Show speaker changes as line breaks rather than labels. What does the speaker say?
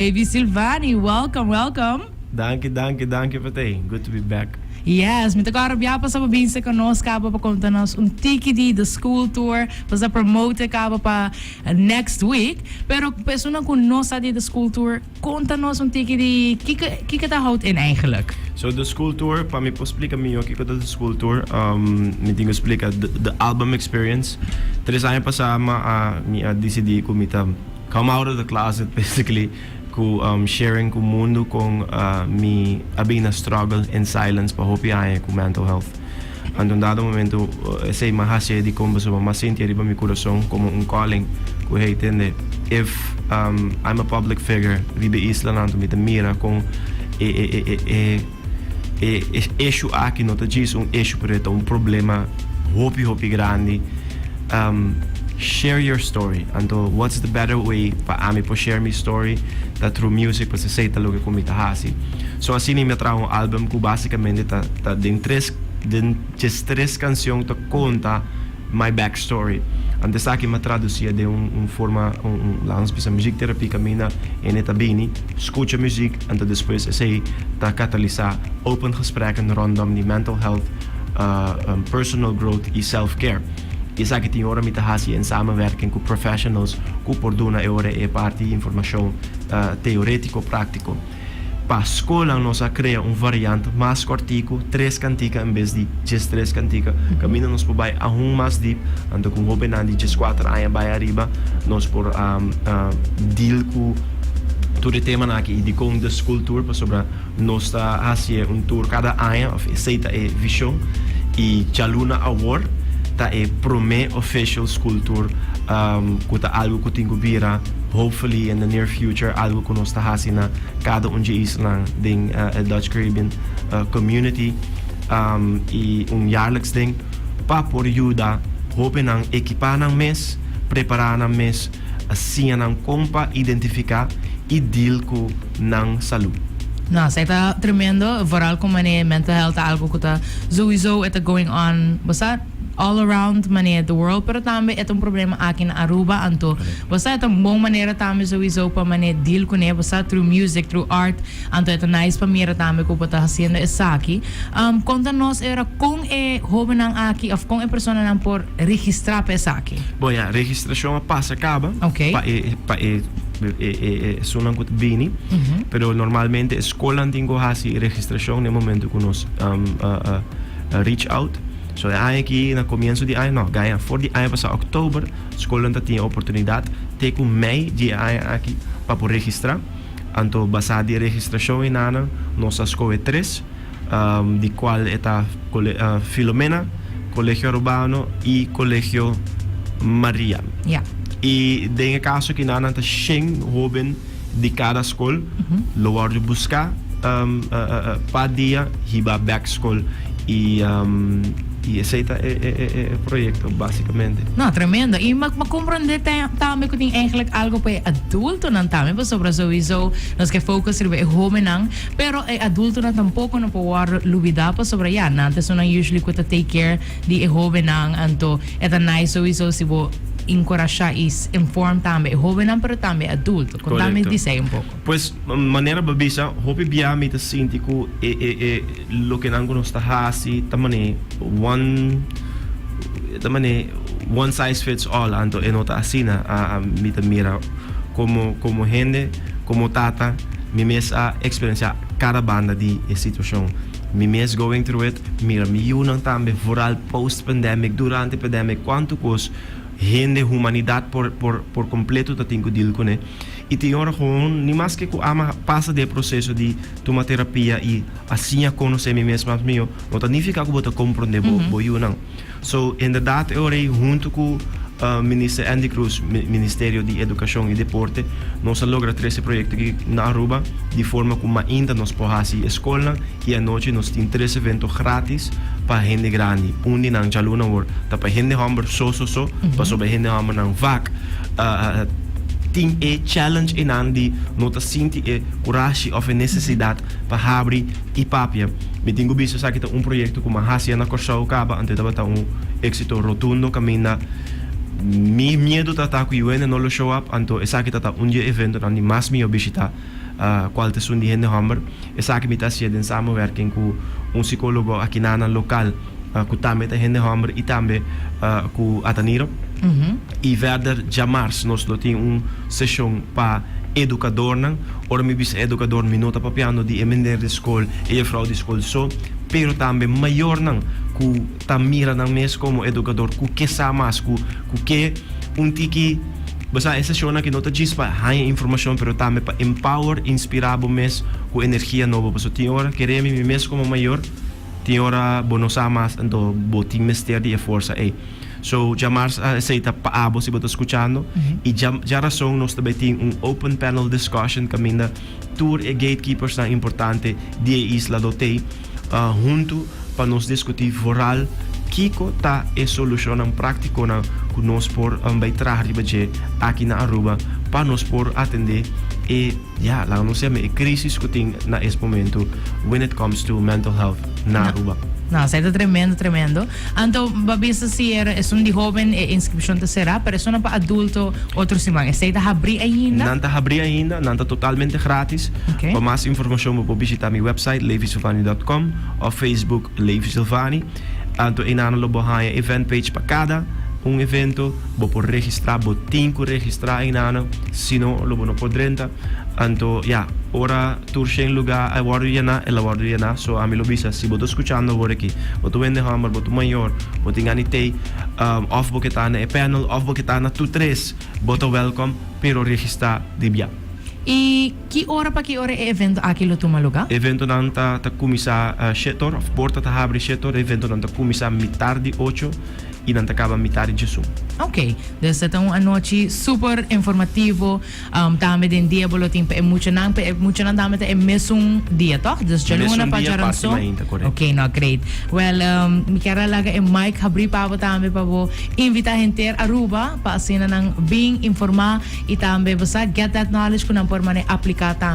Baby Silvanie, welcome, welcome.
Danki, danki, danki Patey. Good to be back.
Yes, mi ta kòrda bia pasa pa bin serka nos kaba pa konta nos un tiki di the school tour, pa sa promote kaba pa next week. Pero personanan ku no sa di the school tour, konta nos un tiki di kiko kiko ta houdt in eigenlijk.
So the school tour, pa mi por splika mihó kiko ta the school tour, mi tin ku splika the album experience. 3 aña pasá mi a mi a disidí ku mi ta come out of the closet, basically, ku sharing ku mundo kon mi a bin na struggle in silence pa hopi aña ku mental health. Anto un dado momento esei m'a hasi di kon pasobra m'a sinti riba mi kurason komo un calling ku, hey, tende, if I'm a public figure riba e islanan, anto mi ta mira kon e issue aki no ta djis un issue, pero e ta un problema hopi hopi grandi. Share your story. Anto what's the better way pa ami por share mi story ta through music, pasobra esei ta loke ku mi ta hasi. So asina mi a traha un album ku basikamente ta den djes tres kanshon ta konta my backstory. Anto esaki mi a tradusia den un forma, un laat ons bisa, muziektherapie, kaminda hende ta bini skucha muziek, anto despues esei ta katalisa open gesprekken rondom di mental health, personal growth i self-care. Esaki tin ora mi ta hasi en samenwerking ku professionals ku por duna e ora e parti informashon teoretiko praktiko. Pa skolnan nos a krea un variant mas kòrtiku, tres kantika en bes di 13 kantika, kaminda nos por bai aun mas diep, anto ku hóbennan di 14 aña bai ariba nos por deal ku tur e temanan aki. I dikon the school tour? Pasobra nos ta hasi un tour kada aña, òf esei ta e vishon, i djaluna awor ta e promé official school tour, ku ta algu ku tin ku bira hopefully in the near future algu ku nos ta hasi na kada un dje islanan den e Dutch Caribbean community, i un jaarlijks ding pa por yuda hóbennan ekipá nan mes, prepará nan mes, siña nan kon pa identifiká i deal ku nan salú.
No, esei ta tremendo, vooral ku manera mental health ta algu ku ta sowieso e ta going on, bo sa, all around manera the world, pero tambe e ta un problema aki na Aruba. Anto bo sa, e ta un bon manera tambe sowieso pa manera deal kuné, bo sa, through music, through art. Anto e ta nice pa mira tambe ku bo ta hasiendo esaki. Konta nos era kon e hóbennan aki òf kon e personanan por registrá pa esaki.
Bon ya, registrashon a pasa kaba pa e esunnan ku ta bini, pero normalmente e skolnan tin ku hasi registrashon na e momento ku nos reach out. So e aña aki na komienso di aña, no, gaña, for di aña pasá òktober skolnan ta tin e oportunidat te ku mei di e aña aki pa por registrá. Anto basá di e registrashon enanan nos a skohe tres, di kual e ta Filomena, Colegio Arubano i Colegio Maria. I den e kaso aki nan ta 100 hóben di kada skol lo wòrdu buská pa dia hiba bèk skol i esei ta e proyekto basikamente.
No, tremendo. I mi a komprondé tambe ku tin eigenlijk algo pa e adultonan tambe, pasobra souiso nos ke focus riba e hóbennan, pero e adultonan tampoko no por wòrdu lubidá, pasobra ya, nan ta esunnan usually ku ta take care di e hóbennan, anto e ta nice souiso si bo enkurashá i inform tambe e hóbennan pero tambe e adulto. Kontami di esei un poko.
Pues, manera bo bisa, hopi bia mi ta sinti ku e lokenan ku nos ta hasi ta mane one size fits all, anto e no ta asina. Mi ta mira komo hende, komo tata, mi mes a eksperensiá kada banda di e situashon. Mi mes going through it, mira mi yunan tambe, vooral post pandemic, durante pandemic, kuantu kos hende, humanidat por kompleto ta tin ku deal kuné. I tin ora gewoon ni maske ku ami a pasa den e proseso di tuma terapia i asina konosé mi mes mas mihó, no ta nifiká ku bo ta komprondé bo yunan. So inderdat e ora ei huntu ku Minister Endy Croes, Ministerio di Edukashon i Deporte, nos a logra trese proyekto aki na Aruba di forma ku mainta nos por hasi e skolnan i anochi nos tin tres evento gratis pa hende grandi. Un di nan djaluna awor ta pa hende hòmber so so so, pasobra e hende hòmbernan vak tin e challenge einan di no ta sinti e kurashi òf e nesesidat pa habri i papia. Mi tin ku bisa esaki ta un proyekto ku mi a hasi na Kòrsou kaba, anto e tabata un éksito rotundo kaminda. Mi miedo ta cu hende no lo show up, anto esaki ta un di e eventonan di mas mi bishita, cual ta un di hende homber. Esaki mi ta haciendo den samenwerking cu un psicologo aki na local, cu tambe ta hende homber y tambe cu Ataniro. Y verder, diamars nos lo tin un sesion pa educadornan. Ora mi bisa educador, mi no ta papiando di meneer di scol y juffrouw di scol so, pero tambe mayornan cu ta mira nan mes como educador, cu ke sa mas, cu ke un tiki. Basta e sesion aki no ta djis pa haya informacion, pero tambe pa empower, inspira bo mes cu energia nobo. Paso tin ora, kere mi, mi mes como mayor, tin ora bo no sa mas, anto bo tin mester di e forsa ey. So, diamars esey ta pa abo si bo ta scuchando. Y diarazon nos tambe tin un open panel discussion caminda tur e gatekeepers nan importante di e isla lo tey hunto pa nos discuti vooral kiko ta e solucion practico nan cu nos por bay traha riba dje aki na Aruba pa nos por atende e, ja, laga nos yama e crisis cu tin na e momento when it comes to mental health na Aruba.
No, esey ta tremendo, tremendo. Anto, bo a bisa si era esun di hoben e inscripcion ta cera, pero esun pa adulto otro siman. Esey ta habri ainda?
Nan ta habri ainda, nan ta totalmente gratis. Pa mas informacion, bo por bishita mi website levisilvani.com of Facebook Levi Silvani. Anto eynan lo bo haya event page pa cada un evento, bo por registra, bo tin cu registra eynan, sino lo bo no por drenta. Anto, ja, ora tur 100 lugar a wordo yena, el a wordo yena, so ami lo bisa, si bo ta scuchando awor aki, bo ta hende homber, bo ta mayor, bo tin gana di of bo ta na e panel, of bo ta na tur tres, bo ta welcome, pero registra di bia.
Y ki ora pa ki ora e evento aki lo tuma lugar?
Evento nan ta cuminsa 7'or, of porta ta habri 7'or, evento nan ta cuminsa mitar di 8 y nan ta caba mitar di 11.
Ok, dus ta un anochi super informativo. Tambe den dia bo lo tin pa e muchanan, pa e muchanan tambe ta e mesun dia, toch? Dus djaluna
Mesun
pa
dia,
djaranson.
Parti mainta, correcto.
Ok, no, great. Well, mi kier laga e mic habri pa bo tambe pa bo invita henter Aruba pa asina nan bin informa y tambe bo get that knowledge cu nan por mane aplica tambe.